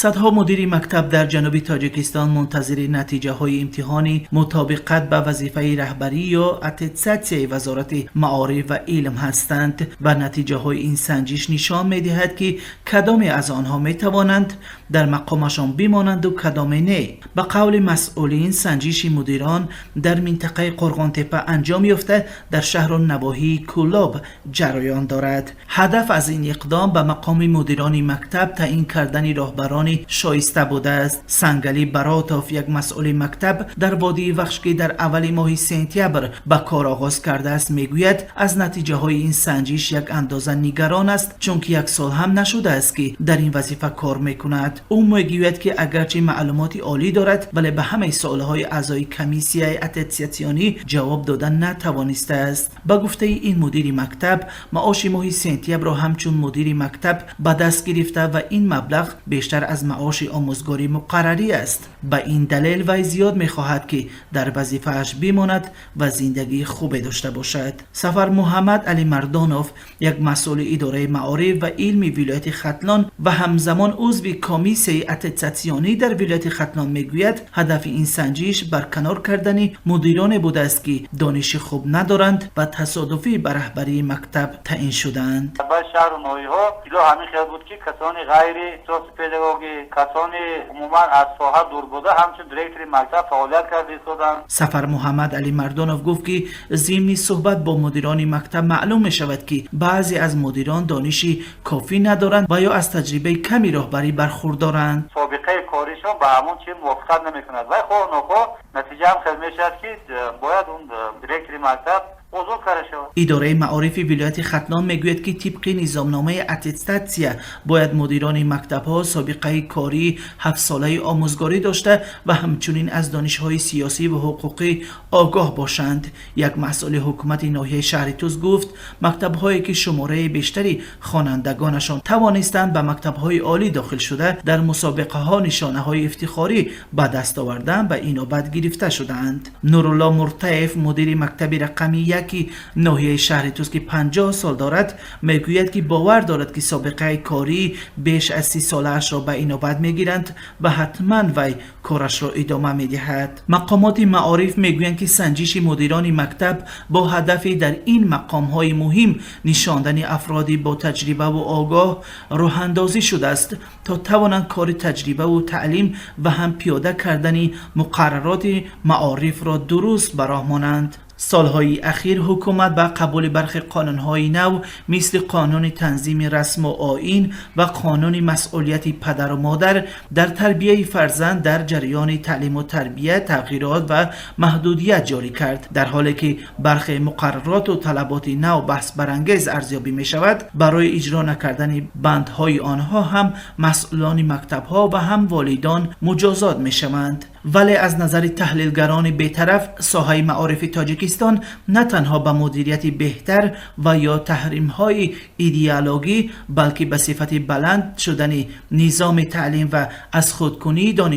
Садҳо мудири мактаб дар ҷануби Тоҷикистон мунтазири натиҷаҳои имтиҳони мутобиқат ба вазифаи раҳбарӣ ё аттестатсияи Вазорати маориф ва илм ҳастанд ва натиҷаҳои ин санҷиш нишон медиҳад, ки кадоме аз онҳо метавонанд дар мақомашон бимонанду кадоме не. Ба қавли масъулин, санҷиши мудирон дар минтақаи Қурғонтеппа анҷом ёфта, дар шаҳру навоҳии Кӯлоб ҷараён дорад. Ҳадаф аз ин иқдом ба мақоми мудирони мактаб таъин кардани роҳбарони шоиста будааст. Сангалӣ Баротов, як масъули мактаб дар водии Вахш, ки дар аввали моҳи сентябр ба кор оғоз кардааст, мегӯяд, аз натиҷаҳои ин санҷиш як андоза нигарон аст, чунки як сол ҳам нашудааст, ки дар ин вазифа кор мекунад. Ӯ мегӯяд, ки агарчи маълумоти олӣ дорад, вале ба ҳамаи суолҳои аъзои комиссияи аттестатсионӣ ҷавоб дода натавонистааст. Ба гуфтаи ин мудири мактаб, маоши моҳи сентябрро ҳамчун мудири мактаб ба даст гирифта ва ин маблағ бештар аз маоши омӯзгори муқаррарӣ аст. Ба ин далел вай зиёд мехоҳад, ки дар вазифааш бимонад ва зиндагии хубе дошта бошад. Сафар Муҳаммад Алимардонов, як масъули идораи маориф ва илми вилояти Хатлон ва ҳамзамон узви комиссияи аттестатсионӣ дар вилояти Хатлон, мегӯяд, ҳадафи ин санҷиш барканор кардани мудироне будааст, ки дониши хуб надоранд ва тасодуфӣ ба раҳбарии мактаб таъин шудаанд. Шаҳру ноҳияҳо ило ҳамин хел буд, ки касони ғайри ихтисоси педагогӣ, касони умуман аз соҳа дур буда, ҳамчун директори мактаб фаъолият карда истоданд. Сафар Муҳаммад Алимардонов гуфт, ки зимни суҳбат бо мудирони мактаб маълум мешавад, ки баъзе аз мудирон дониши кофӣ надоранд ва ё аз таҷрибаи ками роҳбарӣ бархурдоранд. Собиқаи коришон ба ҳамон чи мувофиқат намекунад. Вай хоҳ нохоҳ натиҷаам хел мешавад, ки бояд он директори мактаб озод карда шавад. Идораи маорифи вилояти Хатлон мегӯяд, ки тибқи низомномаи аттестатсия бояд мудирони мактабҳо собиқаи кории ҳафтсолаи омӯзгорӣ дошта ва ҳамчунин аз донишҳои сиёсӣ ва ҳуқуқӣ огоҳ бошанд. Як масъули ҳукумати ноҳияи шаҳри Тӯс гуфт, мактабҳое ки шумораи бештари хонандагонашон тавонистанд ба мактабҳои олӣ дохил шуда, дар мусобиқаҳо нишонаҳои ифтихорӣ ба даст овардан, ба инобат гирифта шудаанд. Нурулло Муртаев, мудири мактаби рақами 1 ноҳияи шаҳри Тӯс, ки 50 сол дорад, мегӯяд, ки бовар дорад, ки собиқаи кории беш аз 30 солаашро ба инобат мегиранд ва ҳатман вай корашро идома медиҳад. Мақомоти маориф мегӯянд, ки санҷиши мудирони мактаб бо ҳадафи дар ин мақомҳои муҳим нишондани афроди бо таҷрибаву огоҳ роҳандозӣ шудааст, то тавонанд кори таҷрибаву таълим ва ҳам пиёда кардани муқаррароти маорифро дуруст ба роҳ монанд. Солҳои ахир ҳукумат ба қабули бархе қонунҳои нав, мисли қонуни танзими расму оин ва қонуни масъулияти падару модар дар тарбияи фарзанд, дар ҷараёни таълиму тарбия тағйирот ва маҳдудият ҷорӣ кард. Дар ҳоле ки бархе муқаррароту талаботи нав баҳсбарангез арзёбӣ мешавад, барои иҷро накардани бандҳои онҳо ҳам масъулони мактабҳо ва ҳам волидон муҷозот мешаванд. Вале аз назари таҳлилгарони бетараф, соҳаи маорифи Тоҷикистон на танҳо ба мудирияти беҳтар ва ё таҳримҳои идеологӣ, балки ба сифати баланд шудани низоми таълим ва аз худкунии дониш